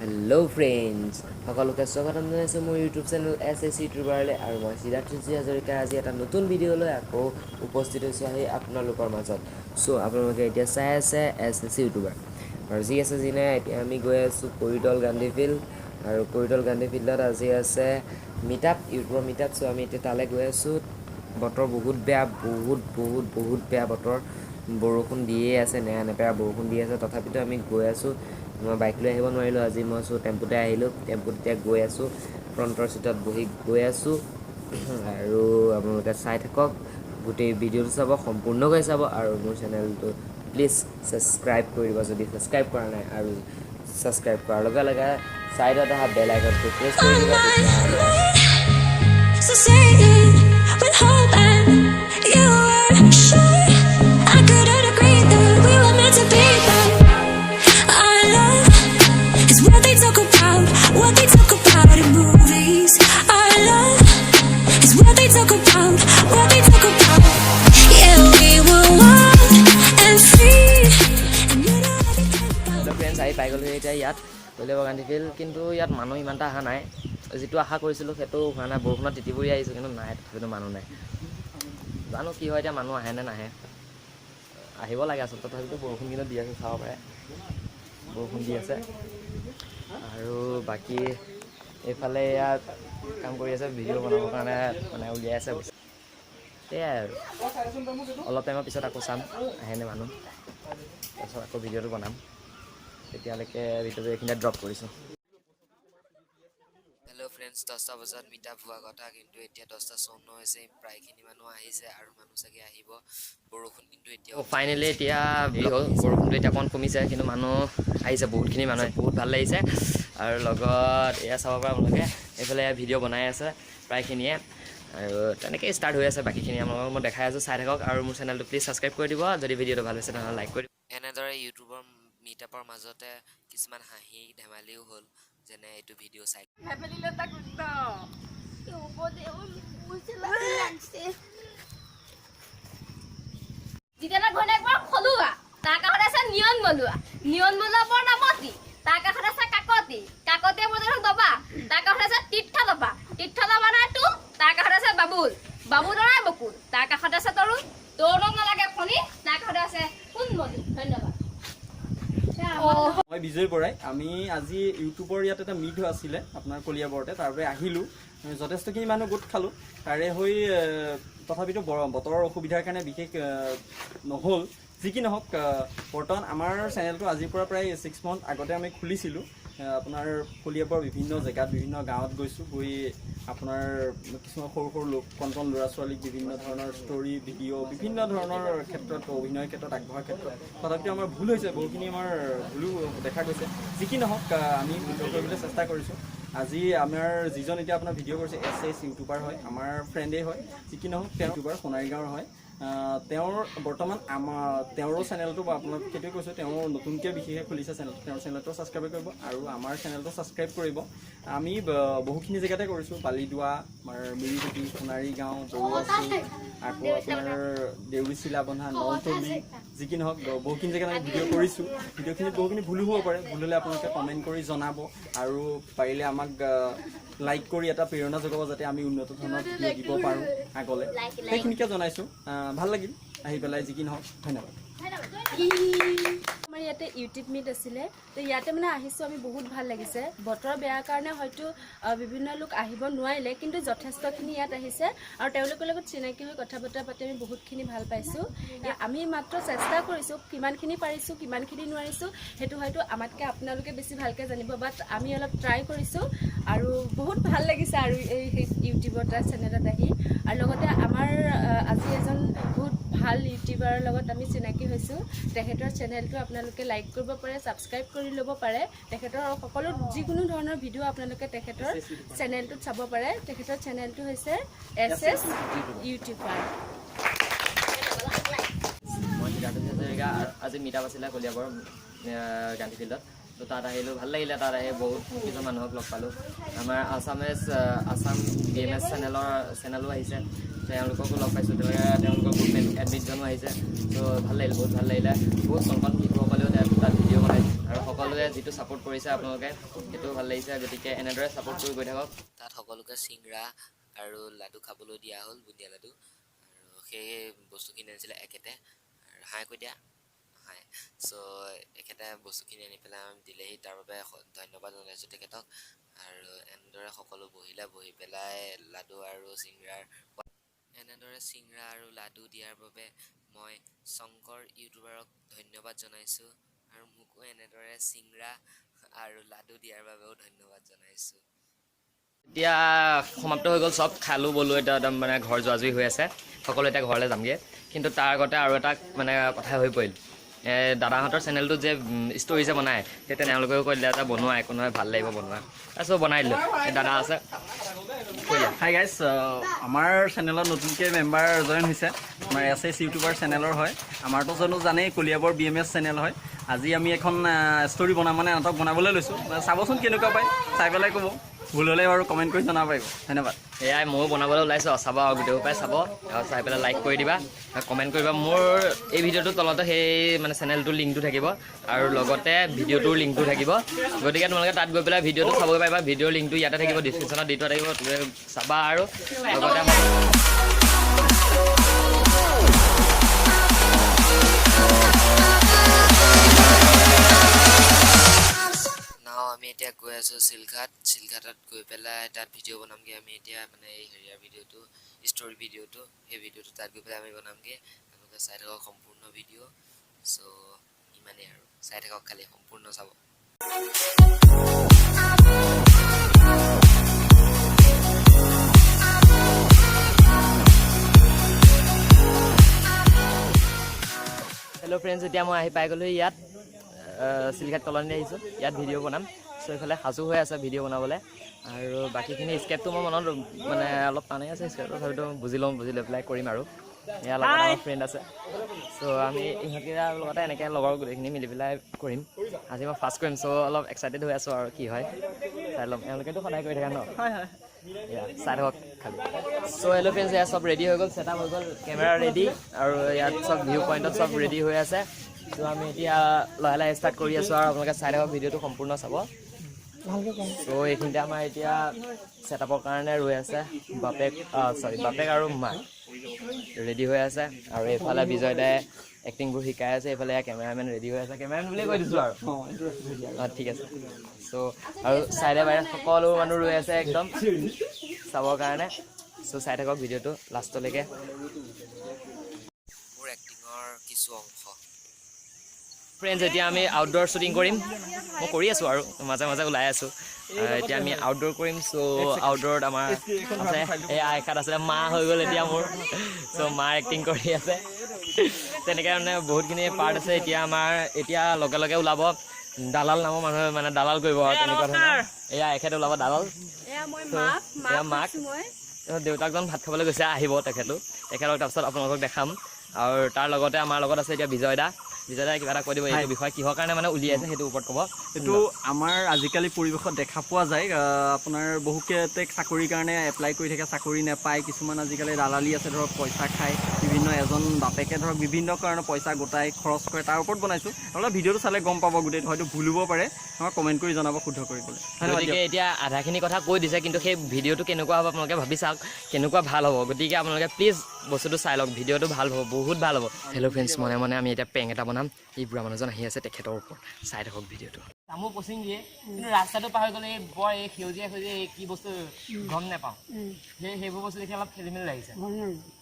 Hello' friends, সকলোকে স্বাগতম জনাইছোঁ মোৰ ইউটিউব চেনেল এছ এছ ইউটিউবাৰলৈ আৰু মই সিদ্ধাৰ্থ হাজৰিকা। আজি এটা নতুন ভিডিঅ' লৈ আকৌ উপস্থিত হৈছোঁ আহি আপোনালোকৰ মাজত। চ' আপোনালোকে এতিয়া চাই আছে এছ এছ ইউটিউবাৰ আৰু যি আছে যি নাই। এতিয়া আমি গৈ আছোঁ কৰিদল গান্ধী ফিল্ড আৰু কৰিদল গান্ধী ফিল্ডত আজি আছে মিটআপ, ইউটিউবৰ মিটআপ। চ' আমি এতিয়া তালৈ গৈ আছোঁ। বতৰ বহুত বেয়া, বহুত বহুত বহুত বেয়া বতৰ। বৰষুণ দিয়ে আছে, নেৰা নেপেৰা বৰষুণ দি আছে। তথাপিতো আমি গৈ আছোঁ। মই বাইক লৈ আহিব নোৱাৰিলোঁ আজি মই। চ' টেম্পুতে আহিলোঁ। টেম্পুত এতিয়া গৈ আছোঁ, ফ্ৰণ্টৰ চিটত বহি গৈ আছোঁ আৰু আপোনালোকে চাই থাকক, গোটেই ভিডিঅ'টো চাব, সম্পূৰ্ণকৈ চাব আৰু মোৰ চেনেলটো প্লিজ ছাবস্ক্ৰাইব কৰি দিব যদি ছাবস্ক্ৰাইব কৰা নাই আৰু ছাবস্ক্ৰাইব কৰাৰ লগে লগে ছাইডত অহা বেল আইকনটো প্ৰেছ কৰি দিব তেতিয়াহ'লে। So say it with hope and you were sure I couldn't agree that we were meant to be. But our love is what they talk about, what they talk about in movies. Our love is what they talk about, what they talk about. Yeah, we were wild and free. And you know everything about hello friends, আহি পাই গ'লোঁ এতিয়া ইয়াত Kaliabor Gandhi field. কিন্তু ইয়াত মানুহ ইমান এটা অহা নাই। যিটো আশা কৰিছিলোঁ সেইটো হোৱা নাই। বৰষুণত তিতি বুৰি আহিছোঁ, কিন্তু নাই, তথাপিতো মানুহ নাই। জানো কি হয় এতিয়া, মানুহ আহে নে নাহে। আহিব লাগে আচলতে। তথাপিতো বৰষুণ কিন্তু দি আছে, চাব পাৰে, বৰষুণ দি আছে। আৰু বাকী এইফালে ইয়াত কাম কৰি আছে, ভিডিঅ' বনাবৰ কাৰণে মানে উলিয়াই আছে। সেয়াই আৰু অলপ টাইমৰ পিছত আকৌ চাম আহেনে মানুহ, তাৰপিছত আকৌ ভিডিঅ'টো বনাম। তেতিয়ালৈকে ভিডিঅ'টো এইখিনিতে ড্ৰপ কৰিছোঁ। হেল্ল' ফ্ৰেণ্ডছ, 10টা বজাত মিট আপ হোৱা কথা, কিন্তু এতিয়া 10টা 54 হৈছে। প্ৰায়খিনি মানুহ আহিছে আৰু মানুহ চাগে আহিব। বৰষুণ কিন্তু এতিয়া ফাইনেলি এতিয়া হেৰি হ'ল, বৰষুণটো এতিয়া অকণ কমিছে, কিন্তু মানুহ আহিছে, বহুতখিনি মানুহ, বহুত ভাল লাগিছে। আৰু লগত এয়া চাব পাৰে আপোনালোকে, এইফালে ভিডিঅ' বনাই আছে প্ৰায়খিনিয়ে আৰু তেনেকেই ষ্টাৰ্ট হৈ আছে। বাকীখিনি আপোনালোকক মই দেখাই আছোঁ, চাই থাকক আৰু মোৰ চেনেলটো প্লিজ ছাবস্ক্ৰাইব কৰি দিব। যদি ভিডিঅ'টো ভাল হৈছে, তেনেহ'লে লাইক কৰি দিব। এনেদৰে ইউটিউবৰ মিট আপৰ মাজতে কিছুমান হাঁহি ধেমালিও হ'ল, যেনে এইটো ভিডিঅ' চাই। ভেবেলিলতা গুপ্ত। লাগছে। জিতেনৰ ঘৈণীয়েক বৰ খলুৱা, তাৰ কাষত আছে নিয়ন মলুৱা। নিয়ন মলুৱা বৰ নামতি, তাৰ কাষত আছে কাকতি। কাকতিয়ে বজাই দবা, তাৰ কাষত আছে তীৰ্থ দবা। তীৰ্থ দবা নাই টোল, তাৰ কাষত আছে বাবুল। বাবুল নাই বকুল, তাৰ কাষত আছে তৰুণ। তৰুণক নালাগে ফণি, তাৰ কাষতে আছে সোণমণি। ধন্যবাদ। মই বিজয় বৰাই। আমি আজি ইউটিউবৰ ইয়াত এটা মিট আছিলে আপোনাৰ কলিয়াবৰতে, তাৰ বাবে আহিলোঁ। আমি যথেষ্টখিনি মানুহ গোট খালোঁ। তাৰে হৈ তথাপিতো বতৰৰ অসুবিধাৰ কাৰণে বিশেষ নহ'ল। যি কি নহওক, বৰ্তমান আমাৰ চেনেলটো আজিৰ পৰা প্ৰায় 6 মান্থ আগতে আমি খুলিছিলোঁ। আপোনাৰ কলিয়াবৰ বিভিন্ন জেগাত, বিভিন্ন গাঁৱত গৈছোঁ, গৈ আপোনাৰ কিছুমান সৰু সৰু লোক, কণ কণ ল'ৰা ছোৱালীক বিভিন্ন ধৰণৰ ষ্টৰী, ভিডিঅ', বিভিন্ন ধৰণৰ ক্ষেত্ৰত, অভিনয়ৰ ক্ষেত্ৰত, আগবঢ়াৰ ক্ষেত্ৰত। তথাপিতো আমাৰ ভুল হৈছে, বহুখিনি আমাৰ ভুলো দেখা গৈছে। যি কি নহওক, আমি শুদ্ধ কৰিবলৈ চেষ্টা কৰিছোঁ। আজি আমাৰ যিজন এতিয়া আপোনাৰ ভিডিঅ' কৰিছে, এছ এছ ইউটিউবাৰ হয়, আমাৰ ফ্ৰেণ্ডেই হয়। যি কি নহওক, তেওঁ ইউটিউবাৰ, সোণাৰী গাঁৱৰ হয়। তেওঁৰ বৰ্তমান আমাৰ তেওঁৰো চেনেলটো বা আপোনাক সেইটোৱে কৈছোঁ, তেওঁ নতুনকৈ বিশেষকৈ খুলিছে চেনেলটো। তেওঁৰ চেনেলটো ছাবস্ক্ৰাইব কৰিব আৰু আমাৰ চেনেলটো ছাবস্ক্ৰাইব কৰিব। আমি বহুখিনি জেগাতে কৰিছোঁ, বালিদোৱা, আমাৰ মিৰিভেটি, সোণাৰী গাঁও, বৰুৱাচুক, আকৌ আপোনাৰ দেউৰী চিলাবন্ধা, নলতলি। যি কি নহওক, বহুখিনি জেগাত আমি ভিডিঅ' কৰিছোঁ। ভিডিঅ'খিনিত বহুখিনি ভুলো হ'ব পাৰে। ভুল হ'লে আপোনালোকে কমেণ্ট কৰি জনাব আৰু পাৰিলে আমাক লাইক কৰি এটা প্ৰেৰণা যোগাব, যাতে আমি উন্নত ধৰণৰ ভিডিঅ' দিব পাৰোঁ আগলৈ। সেইখিনিকে জনাইছোঁ। ভাল লাগিল আহি পেলাই। যি কি নহওক, ধন্যবাদ। আমাৰ ইয়াতে ইউটিউব মিট আছিলে, তো ইয়াতে মানে আহিছোঁ আমি, বহুত ভাল লাগিছে। বতৰ বেয়া কাৰণে হয়তো বিভিন্ন লোক আহিব নোৱাৰিলে, কিন্তু যথেষ্টখিনি ইয়াত আহিছে আৰু তেওঁলোকৰ লগত চিনাকি হৈ কথা বতৰা পাতি আমি বহুতখিনি ভাল পাইছোঁ। আমি মাত্ৰ চেষ্টা কৰিছোঁ, কিমানখিনি পাৰিছোঁ, কিমানখিনি নোৱাৰিছোঁ, সেইটো হয়তো আমাতকৈ আপোনালোকে বেছি ভালকৈ জানিব। বাট আমি অলপ ট্ৰাই কৰিছোঁ আৰু বহুত ভাল লাগিছে আৰু এই ইউটিউবৰ চেনেলত আহি। আৰু লগতে আমাৰ আজি এজন বহুত ভাল ইউটিউবাৰৰ লগত আমি চিনাকি হৈছোঁ। তেখেতৰ চেনেলটো আপোনালোকে লাইক কৰিব পাৰে, ছাবস্ক্ৰাইব কৰি ল'ব পাৰে। তেখেতৰ সকলো যিকোনো ধৰণৰ ভিডিঅ' আপোনালোকে তেখেতৰ চেনেলটোত চাব পাৰে। তেখেতৰ চেনেলটো হৈছে এছ এছ ইউটিউবাৰ। মই সিদ্ধাৰ্থ হাজৰিকা। আজি মিট আপ আছিলে কলিয়াবৰ গান্ধী ফিল্ডত, ত' তাত আহিলোঁ, ভাল লাগিলে। তাত আহি বহুত কিছুমান মানুহক লগ পালোঁ। আমাৰ আছামেছ আছাম বি এম এছ চেনেলো আহিছে, তেওঁলোককো লগ পাইছোঁ। তেওঁলোকে তেওঁলোকৰ গ্ৰুপ এডমিটজনো আহিছে। ত' ভাল লাগিল, বহুত ভাল লাগিলে। বহুত কণ কণ শিশুসকলেও তাত ভিডিঅ' বনাইছে আৰু সকলো সকলোৱে যিটো ছাপোৰ্ট কৰিছে আপোনালোকে, সেইটো ভাল লাগিছে। গতিকে এনেদৰে ছাপোৰ্ট কৰি গৈ থাকক। তাত সকলোকে চিংৰা আৰু লাডু খাবলৈ দিয়া হ'ল, বুন্দিয়া লাডু। আৰু সেই বস্তুখিনি আনিছিলে এখেতে। আৰু হাই কৈ দিয়া, হাই। চ' এখেতে বস্তুখিনি আনি পেলাই আমাক দিলেহি, তাৰ বাবে ধন্যবাদ জনাইছোঁ তেখেতক। আৰু এনেদৰে সকলো বহিলে, বহি পেলাই লাডু আৰু চিংৰাৰ, এনেদৰে চিংৰা আৰু লাডু দিয়াৰ বাবে মই শংকৰ ইউটিউবাৰক ধন্যবাদ জনাইছোঁ আৰু মোকো এনেদৰে চিংৰা আৰু লাডু দিয়াৰ বাবেও ধন্যবাদ জনাইছোঁ। এতিয়া সমাপ্ত হৈ গ'ল, চব খালোঁ বলোঁ, এতিয়া একদম মানে ঘৰ যোৱা যোৱি হৈ আছে সকলো। এতিয়া ঘৰলৈ যামগৈ, কিন্তু তাৰ আগতে আৰু এটা মানে কথা হৈ পৰিল। দাদাহঁতৰ চেনেলটোত যে ষ্টৰি যে বনায়, তেতিয়া তেওঁলোকেও কৈ দিলে এটা বনোৱা, একো নহয়, ভাল লাগিব বনোৱা। তাৰপিছত বনাই দিলোঁ। এই দাদা আছে, কৈ দিয়া। হাই গাইজ, আমাৰ চেনেলত নতুনকৈ মেম্বাৰ জইন হৈছে। আমাৰ এছ এছ ইউটিউবাৰ চেনেলৰ হয়। আমাৰতো জানো জানেই, Kaliabor B M S channel হয়। আজি আমি এখন ষ্টৰি বনাম, মানে নাটক বনাবলৈ লৈছোঁ। চাবচোন কেনেকুৱা পায়, চাই পেলাই ক'ব। ভুল হ'লে বাৰু কমেণ্ট কৰি জনাব পাৰিব। ধন্যবাদ। এয়াই ময়ো বনাবলৈ ওলাইছোঁ আৰু চাব আৰু গোটেই পাই চাব আৰু চাই পেলাই লাইক কৰি দিবা, কমেণ্ট কৰিবা। মোৰ এই ভিডিঅ'টোৰ তলতে সেই মানে চেনেলটোৰ লিংকটো থাকিব আৰু লগতে ভিডিঅ'টোৰ লিংকটো থাকিব। গতিকে তোমালোকে তাত গৈ পেলাই ভিডিঅ'টো চাব পাৰিবা। ভিডিঅ'ৰ লিংকটো ইয়াতে থাকিব, ডিছক্ৰিপশ্যনত দি থোৱা থাকিব। তুমি চাবা আৰু লগতে নাও আমি এতিয়া গৈ আছোঁ চিলঘাট। চিলঘাটত গৈ পেলাই তাত ভিডিঅ' বনামগৈ আমি এতিয়া, মানে এই হেৰিয়াৰ ভিডিঅ'টো, ষ্টৰি ভিডিঅ'টো, সেই ভিডিঅ'টো তাত গৈ পেলাই আমি বনামগৈ। আপোনালোকে চাই থাকক সম্পূৰ্ণ ভিডিঅ'। চ' ইমানেই আৰু চাই থাকক, খালি সম্পূৰ্ণ চাব। হেল্ল' ফ্ৰেণ্ডছ, এতিয়া মই আহি পাই গ'লোঁ ইয়াত চিলঘাট কলনীত আহিছোঁ। ইয়াত ভিডিঅ' বনাম। চ' এইফালে সাজু হৈ আছে ভিডিঅ' বনাবলৈ আৰু বাকীখিনি স্ক্ৰিপ্টটো মই মনত মানে অলপ টানেই আছে স্ক্ৰিপ্টটো, তথাপিতো বুজি লওঁ, বুজি লৈ পেলাই কৰিম। আৰু ইয়াৰ লগত আমাৰ ফ্ৰেণ্ড আছে। চ' আমি ইহঁতকেইটাৰ লগতে এনেকৈ লগৰ গোটেইখিনি মিলি পেলাই কৰিম। আজি মই ফাৰ্ষ্ট কৰিম, চ' অলপ এক্সাইটেড হৈ আছোঁ আৰু কি হয় চাই ল'ম। এওঁলোকেতো সদায় কৰি থাকে ন? হয়। এয়া চাই থাকক খালি। চ' হেল্ল' ফ্ৰেণ্ডছ, এয়া চব ৰেডি হৈ গ'ল, ছেট আপ হৈ গ'ল, কেমেৰা ৰেডি আৰু ইয়াত চব ভিউ পইণ্টত চব ৰেডি হৈ আছে। চ' আমি এতিয়া লাহে লাহে ষ্টাৰ্ট কৰি আছোঁ আৰু আপোনালোকে চাই থাকক, ভিডিঅ'টো সম্পূৰ্ণ চাব। চ' এইখিনিতে আমাৰ এতিয়া ছেট আপৰ কাৰণে ৰৈ আছে বাপেক, চৰি, বাপেক আৰু মাক ৰেডি হৈ আছে আৰু এইফালে বিজয় দাই এক্টিংবোৰ শিকাই আছে। এইফালে কেমেৰামেন ৰেডি হৈ আছে, কেমেৰামেন বুলিয়ে কৈ দিছোঁ আৰু। অঁ, ঠিক আছে। চ' আৰু চাইডে বাইডে সকলো মানুহ ৰৈ আছে একদম চাবৰ কাৰণে। চ' চাই থাকক ভিডিঅ'টো লাষ্টলৈকে। মোৰ এক্টিঙৰ কিছু অংশ। ফ্ৰেণ্ডছ, এতিয়া আমি আউটড'ৰ শ্বুটিং কৰিম। মই কৰি আছোঁ আৰু মাজে মাজে ওলাই আছোঁ। এতিয়া আমি আউটড'ৰ কৰিম। চ' আউটড'ৰত আমাৰ আছে, এয়া এখাত আছিলে মা হৈ গ'ল এতিয়া মোৰ। চ' মাৰ এক্টিং কৰি আছে। তেনেকৈ মানে বহুতখিনি পাৰ্ট আছে। এতিয়া আমাৰ এতিয়া লগে লগে ওলাব দালাল নামৰ মানুহে, মানে দালাল কৰিব আৰু তেনেকুৱা ধৰণৰ। এয়া এখেত ওলাব দালাল। এয়া মই মাক। এয়া মাক মাক। হৈছোঁ মই। দেউতাকজন ভাত খাবলৈ গৈছে, আহিব তেখেতো। তেখেতক তাৰপিছত আপোনালোকক দেখাম। আৰু তাৰ লগতে আমাৰ লগত আছে এতিয়া বিজয় দা। বিজয় দাই কিবা এটা কৈ দিব এইটো বিষয়ে, কিহৰ কাৰণে মানে উলিয়াইছে সেইটো ওপৰত ক'ব। এইটো আমাৰ আজিকালি পৰিৱেশত দেখা পোৱা যায়। আপোনাৰ বহুকেইতে চাকৰিৰ কাৰণে এপ্লাই কৰি থাকে, চাকৰি নাপায়। কিছুমান আজিকালি দালালি আছে, ধৰক পইচা খায় বিভিন্ন। এজন বাপেকে ধৰক বিভিন্ন কাৰণত পইচা গোটাই খৰচ কৰে, তাৰ ওপৰত বনাইছোঁ। অলপ ভিডিঅ'টো চালে গম পাব গোটেই, হয়তো ভুল হ'ব পাৰে, আমাক কমেণ্ট কৰি জনাব শুদ্ধ কৰিবলৈ। ধন্যবাদ। গতিকে দিয়ক। এতিয়া আধাখিনি কথা কৈ দিছে, কিন্তু সেই ভিডিঅ'টো কেনেকুৱা হ'ব আপোনালোকে ভাবি চাওক, কেনেকুৱা ভাল হ'ব। গতিকে আপোনালোকে প্লিজ বস্তুটো চাই লওক, ভিডিঅ'টো ভাল হ'ব, বহুত ভাল হ'ব। হেল্ল' ফ্ৰেণ্ডছ, মনে মনে আমি এতিয়া প্ৰেংক এটা বনাম। এই বুঢ়া মানুহজন আহি আছে তেখেতৰ ওপৰত। চাই থাকক ভিডিঅ'টো। তামো কচিং দিয়ে, কিন্তু ৰাস্তাটো পাৰ হৈ গ'লে এই বৰ এই সেউজীয়া সেউজীয়া এই কি বস্তু গম নাপাওঁ। সেইবোৰ বস্তু দেখি অলপ খেলি মেলি লাগিছে।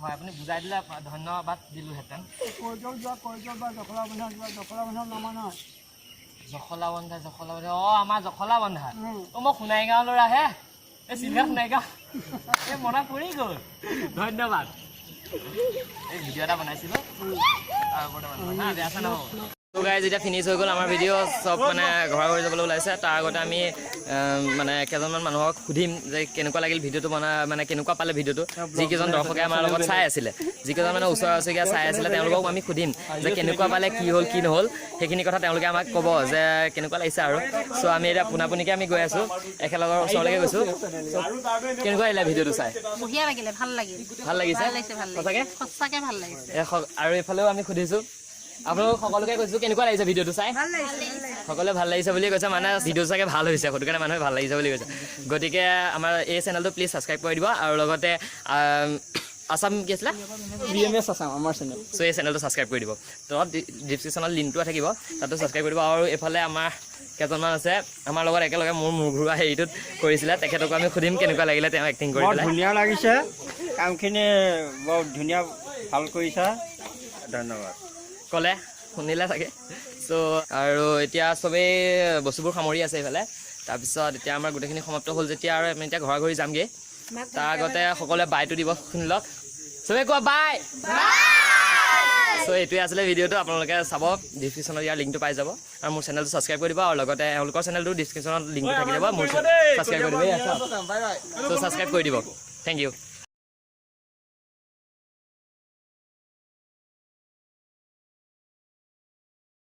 হয়, আপুনি বুজাই দিলে ধন্যবাদ দিলোহেঁতেন। কৰ্টত যোৱা, কৰ্টত বা জখলা বন্ধা, কিবা জখলা বন্ধা নামা নহয়? জখলা বন্ধা, জখলা বন্ধা, অঁ, আমাৰ জখলা বন্ধা। অঁ, মই সোণাই গাঁৱৰ ল'ৰাহে। এই চিধা সোণাই গাঁও। এই মনত পৰি গ'ল, ধন্যবাদ। এই ভিডিঅ' এটা বনাইছিলোঁ বৰ্তমান। হা, বেয়া চেয়া নহ'ব। গাইজ, যেতিয়া ফিনিছ হৈ গ'ল আমাৰ ভিডিঅ', চব মানে ঘৰা ঘৰি যাবলৈ ওলাইছে। তাৰ আগতে আমি মানে কেইজনমান মানুহক সুধিম যে কেনেকুৱা লাগিল ভিডিঅ'টো বনা, মানে কেনেকুৱা পালে ভিডিঅ'টো। যিকেইজন দৰ্শকে আমাৰ লগত চাই আছিলে, যিকেইজন মানে ওচৰা ওচৰিকৈ চাই আছিলে, তেওঁলোকক আমি সুধিম যে কেনেকুৱা পালে, কি হ'ল কি নহ'ল, সেইখিনি কথা তেওঁলোকে আমাক ক'ব যে কেনেকুৱা লাগিছে। আৰু চ' আমি এতিয়া পোনাপুনিকৈ আমি গৈ আছোঁ, একেলগৰ ওচৰলৈকে গৈছোঁ। চ' কেনেকুৱা লাগিলে ভিডিঅ'টো চাই? বঢ়িয়া লাগিলে, ভাল লাগিল। ভাল লাগিছে? ভাল লাগিছে, ভাল সঁচাকে? লাগিছে, সঁচাকে ভাল লাগিছে। আৰু এইফালেও আমি সুধিছোঁ। আপোনালোক সকলোকে কৈছোঁ, কেনেকুৱা লাগিছে ভিডিঅ'টো চাই? সকলোৱে ভাল লাগিছে বুলি কৈছে। মানে ভিডিঅ' চাগে ভাল হৈছে, সেইটো কাৰণে মানুহে ভাল লাগিছে বুলি কৈছে। গতিকে আমাৰ এই চেনেলটো প্লিজ ছাবস্ক্ৰাইব কৰি দিব আৰু লগতে আছাম কি আছিলে? বিএমএছ আছাম আমাৰ চেনেল। চ' এই চেনেলটো ছাবস্ক্ৰাইব কৰি দিব। তলত ডিছক্ৰিপশ্যনত লিংকটো থাকিব, তাতো ছাবস্ক্ৰাইব কৰি দিব। আৰু এইফালে আমাৰ কেইজনমান আছে আমাৰ লগত একেলগে মোৰ মূৰ ঘূৰোৱা হেৰিটোত কৰিছিলে। তেখেতকো আমি সুধিম কেনেকুৱা লাগিলে তেওঁ এক্টিং কৰি বৰ পেলাই। ধুনীয়া লাগিছে কামখিনি, বৰ ধুনীয়া, ভাল কৰিছা, ধন্যবাদ। ক'লে শুনিলে চাগে। চ' আৰু এতিয়া চবেই বস্তুবোৰ সামৰি আছে এইফালে। তাৰপিছত এতিয়া আমাৰ গোটেইখিনি সমাপ্ত হ'ল যেতিয়া আৰু আমি এতিয়া ঘৰা ঘৰি যামগৈ। তাৰ আগতে সকলোৱে বাইটো দিব, শুনি লওক। চবেই কোৱা, বাই। চ' এইটোৱে আছিলে ভিডিঅ'টো। আপোনালোকে চাব, ডিছক্ৰিপশ্যনত ইয়াৰ লিংকটো পাই যাব আৰু মোৰ চেনেলটো ছাবস্ক্ৰাইব কৰি দিব আৰু লগতে এওঁলোকৰ চেনেলটো ডিছক্ৰিপশ্যনত লিংকটো থাকি যাব, মোৰ ছাবস্ক্ৰাইব কৰি দিব। চ' ছাবস্ক্ৰাইব কৰি দিব। Thank U.